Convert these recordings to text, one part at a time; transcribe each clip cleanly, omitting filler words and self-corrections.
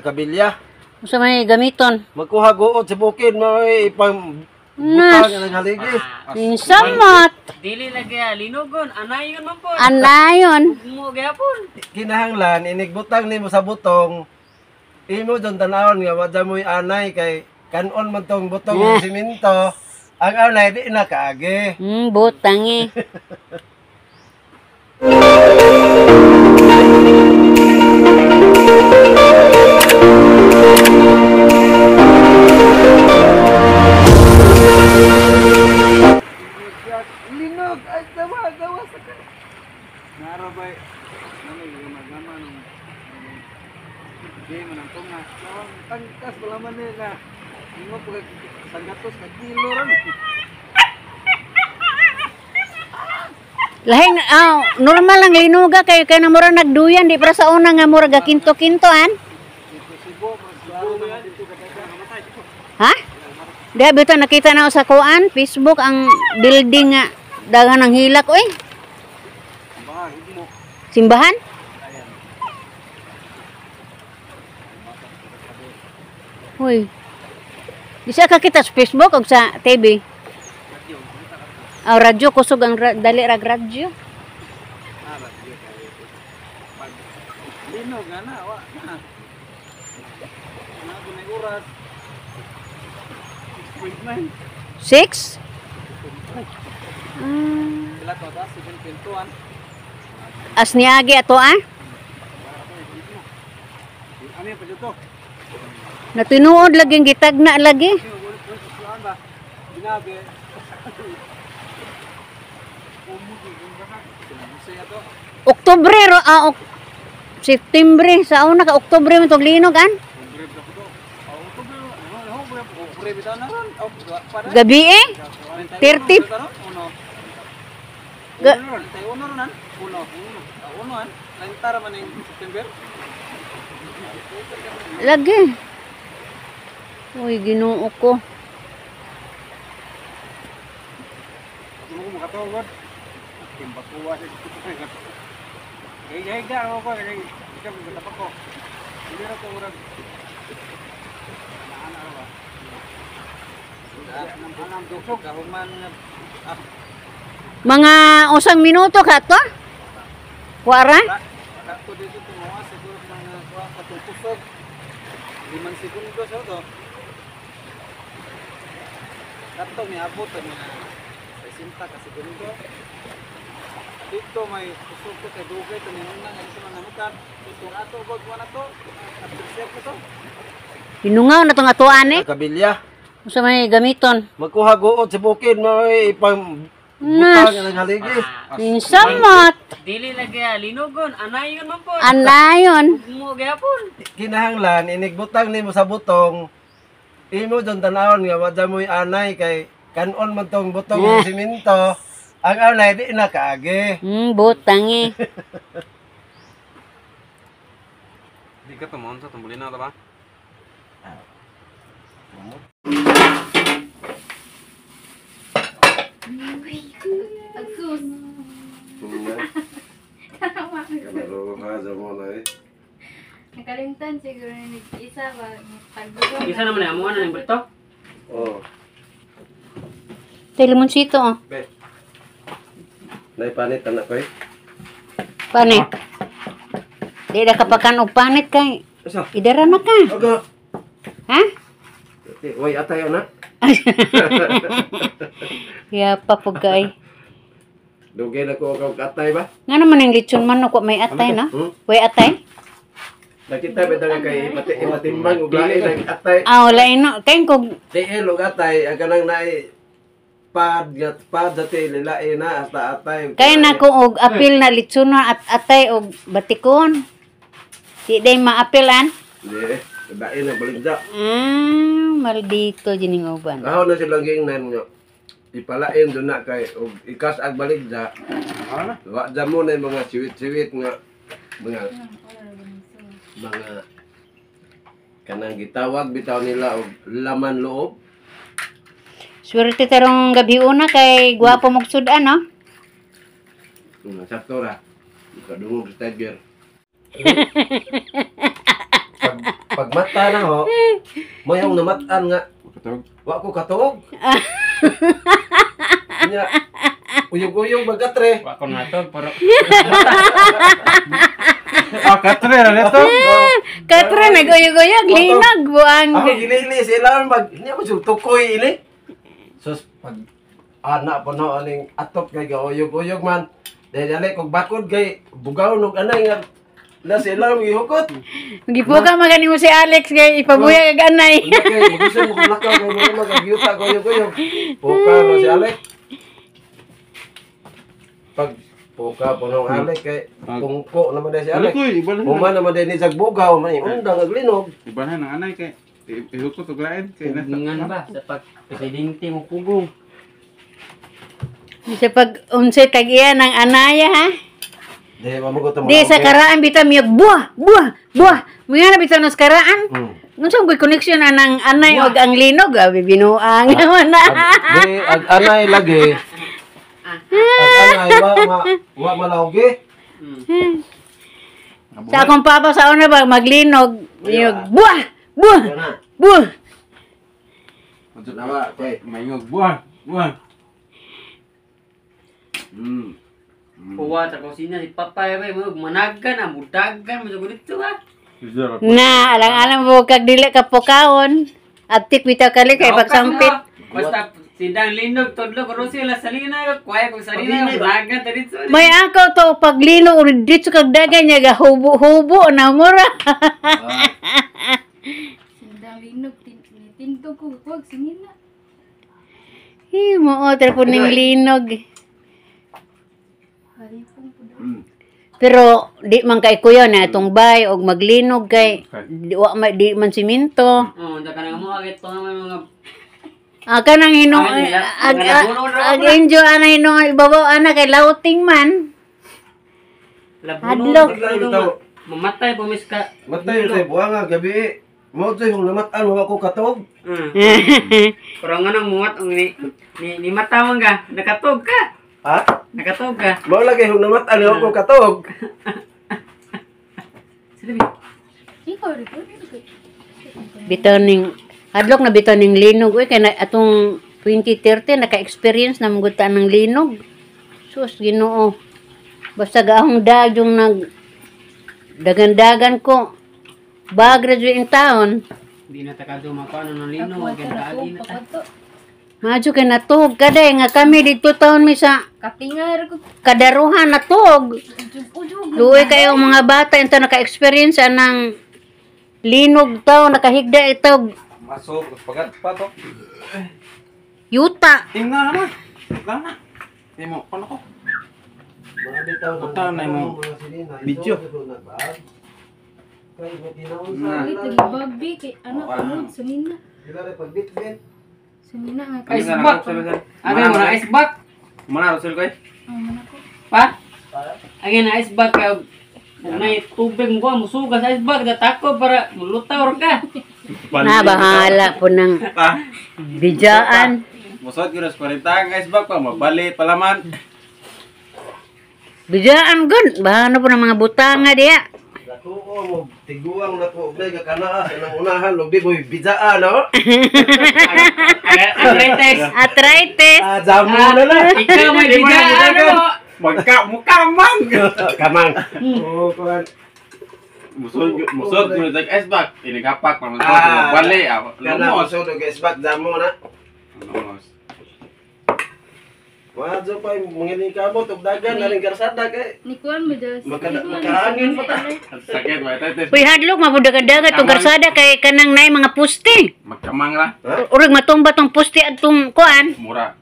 Kabilya. Unsa may gamiton? Magkuha guot sa bukid may ipang Nas. butang nga naghaligi. Insamot. Dili lagi ah, linugon, anayon man po. Anayon. Mo gyapon. Kinahanglan inigbutang nimo sa butong. Imo dyan tanawon nga wa mo'y anay kay kanon man tong butong ng simento. Ang anay di na kaagi. Butang eh. Linog ay dawa dawa sa ka. Narabay nami gumagama nung di man ang tunga. Ang tangkas wala man ni na ingon pag sanggatos ka kilo ra. Lahing normal ang linuga kay kay na mura nagduyan di para sa una nga mura ga kinto-kinto an. Ha? Di bitaw nakita na ako sa kuan Facebook ang building nga daghan ng hilak oy. Simbahan? Hoy. Di siya kakita sa Facebook o sa TV? Ah, radyo kusog ang dali rag radyo. Linog nga na wa na. Na kunay oras. 6.9. 6? Sila to ta 7.21. As niagi ato ah. Ano yung pajuto? Natinuod lagi gitagna lagi. Ginabi. Oktubre ro Septembre sa una ka Oktubre man tong linog an. Gabi eh. 30. Ga- Lagi. Uy, Ginoo ko. Mga usang minuto ka to? Kuara? Dito may kusog ko kay dugay to ni unang ang sa mga hukat. Itong ato gog wa na to. At ko to. Hinungaw na tong atuan eh. Kabilya. Unsa may gamiton? Magkuha guot sa bukid may ipang Nas. butang nga naghaligi. Insamot. Dili lagi ah, linugon, anayon man po. Anayon. Mo gyapon. Kinahanglan inigbutang nimo sa butong. Imo dyan tanawon nga wa mo'y anay kay kanon man tong butong ng simento. Ang anay di na kaagi. Butang eh. Di ka tumon sa tumbulin na ba? Agsus. Nakalimtan siguro na nag-isa ba? Pagbugong. Isa naman na amo na ning bulto. Oh, Tay limonsito oh. be. Naipanit anak ko eh. Panit. Di na kapakan og panit kay. Asa? Idara na ka. Aga. Ha? Way atay anak. Ya pa pug kay. Dugay na ko og atay ba? Nga naman ang lechon manok wa may atay na. Hmm? Way atay? Nakita ba tayo kay ipatimbang og lain ang atay. Ah, wala ino. Kay kog Tiil og atay ang kanang naay pad nga pad sa tiil lain na hasta atay. kay na ko og apil na lechon at atay og batikon. Di day maapil an. Di, bain ang baligda. Ah, maldito dining uban. Ahon na silang giingnan nga ipalain doon na kay og ikas ag baligda. Wa damo na yung mga siwit-siwit nga mga mga kanang gitawag bitaw nila og laman loob. Swerte tarong gabi una kay gwapo mong sudan, no? Sakto ra. Kadungog sa tiger. Pagmata na ho, mayong namatan nga wa ko katuog. Nya uyog-uyog magkatre. Wa ko natog pero Ah, katre ra nito. Katre naguyog-uyog linog buang. Ako gilili sila mag niya mo jud tukoy ini. Sus pag ana po no aning atop kay gauyog-uyog man. Dahil dali kog bakod kay bugaw nog anay nga na sila ang gihukot. Gipuka magani mo si Alex kay ipabuyag ag anay. Hindi kay magusto mo kung lakaw kay mga magagyuta guyog-uyog. Puka no si Alex. Pag puka po nung Alex kay pungko naman dahil si Alex. Huma naman dahil ni Zagbugaw man undang aglinog. Ibalhan ang anay kay ihukot og lain kay nasa. Ngan ba sa pag presidente mo pugong. Sa pag unsay tag-iya ng anaya ha. Di ba mo Di sa karaan bitaw miyag buah buah buah. Mga na bitaw nas karaan. Unsa may connection anang anay og ang linog abi binuang naman na. Di ag anay lagi. Ag anay wa wa malawgi. Sa akong papa sa una ba maglinog miyag buah buah buah. Nawa kay Maingog buah buah. Kuwa ta kusina si papa ba mo managan ah mudagan mo sa dito ba. Na alang-alang mo kag dili ka pokaon. Aptik bitaw kali kay pagsampit. Basta sindang linog tudlo ko sila salina kuya ko salina mudagan ta dito. May ako to paglino ur dito kag dagan niya gahubo-hubo na mura. Sindang linog tintog ko wag sinina. Hi mo o ning linog. Pero di man kay kuya na itong bay og maglinog kay di, wa, ma, di man simento. Oh, da kanang mo agit pa may mga kanang hinong ag enjoy ana hinong ibabaw ana kay lauting man. Hadlok. Mamatay pumis ka. Matay tay buanga gabi. Mo jud yung namatan wa ko katog. Pero nga nang muwat ang ni mata man ka, nakatog ka. Ha? Nakatog ka. Mao lagi yung namatan wa ko katog. Bitaw ning hadlok na bitaw ning linog oy kay na, atong 2030 naka-experience na mong ng linog. Sus Ginoo. Basta gaahong dag yung nag dagan-dagan ko. Ba graduate in town. Di na takado makuano ng linog ganda agi na ta. Madyo kay natug kaday nga kami dito taon mi sa katingar ko kadaruhan natug. Ujug. Luoy kayo mga bata into naka-experience anang linog taw nakahigda ito. Masok pagat pa to. Yuta. Tingnan naman. Lana. Timo kono ko. Butaw na mo video. Bagbi kay anak ko sunina. Sunina nga kay Ice box. Ano mo na ice box? Mana Russell koy? Pa? Angin na ice box kay nay tubig mo musuga sa ice box datako para mulutaw ra ka. Na bahala po ng bidjaan. Musod gyud sa 40 ang ice box pa mabali palaman. Bidjaan gud, bahala po ng mga butanga diya. Natuo mo tiguang nako og day kanaa sa nang unahan og di mo bidjaan no. Arthritis. Arthritis. Ah, jamo na na. Ikaw may bidjaan mo. Magka mukamang. Kamang. Oh, kuan. Musod musod gyud sa ice box inigapak pa mabali. Kana musod og ice box jamo na. Lumos. Wadyo pa yung mga kamot og dagan na rin karsada kay Nikuan mo das. makaangin pa ta. Sakit ba ito? Uy hadlok mabudaga-daga tong karsada kay kanang nay mga puste. Magkamang ra. Urag matumba tong puste adtong kuan. Mura.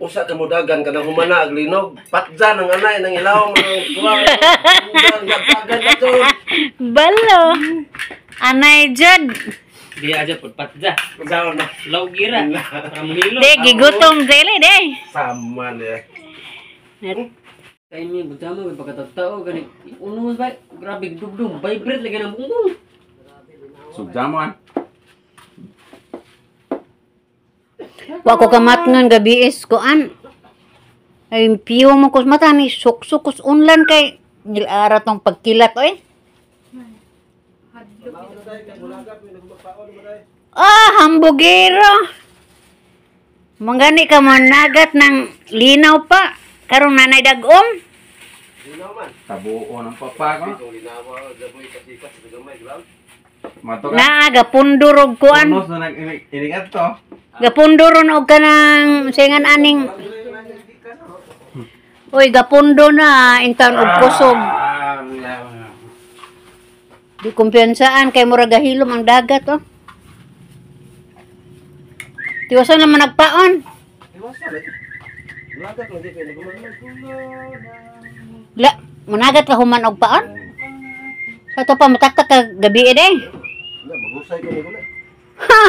Usa ka mo dagan kanang humana ag linog. Patjan ang anay nang ilaw mga kuan. Dagan na to. Balo. Anay jud. Di aja pud patja. Jaon na. Lawgira. Para muhilo. De gigutom dili de. Sama na. Kay mi bujama may pagkatagtao gani. Uno ba grabe dugdug vibrate lagi ng bumbong. Sugjaman. Wa ko kamatngan gabi is kuan. Ay piyo mo kus mata ni suksok kus unlan kay nilara tong pagkilat oy. Hadlok Wala dito. na tayo, kay mulagat, may nagmapaon mo tayo. Ah, hambugero. Manggani ka managat ng linaw pa. Karong nanay dagom. Linaw man. Tabuo ng papa ko. Itong linaw, daboy kasikat sa gamay, di ba? Mato ka. Naa gapundurog kuan. Unos na nag-inigat to. Gapunduron og kanang singan aning. Uy, gapundo na intawn og kusog. Ah, Di kumpiyansaan kay murag gahilom ang dagat oh. Tiwasan naman nagpaon. Iwasan eh. Mulagat lang di kayo nagmamay. La, managat ka human og paon. Sa to pa mataktak ka gabi eh day. Wala, magusay ko nagulay. Ha!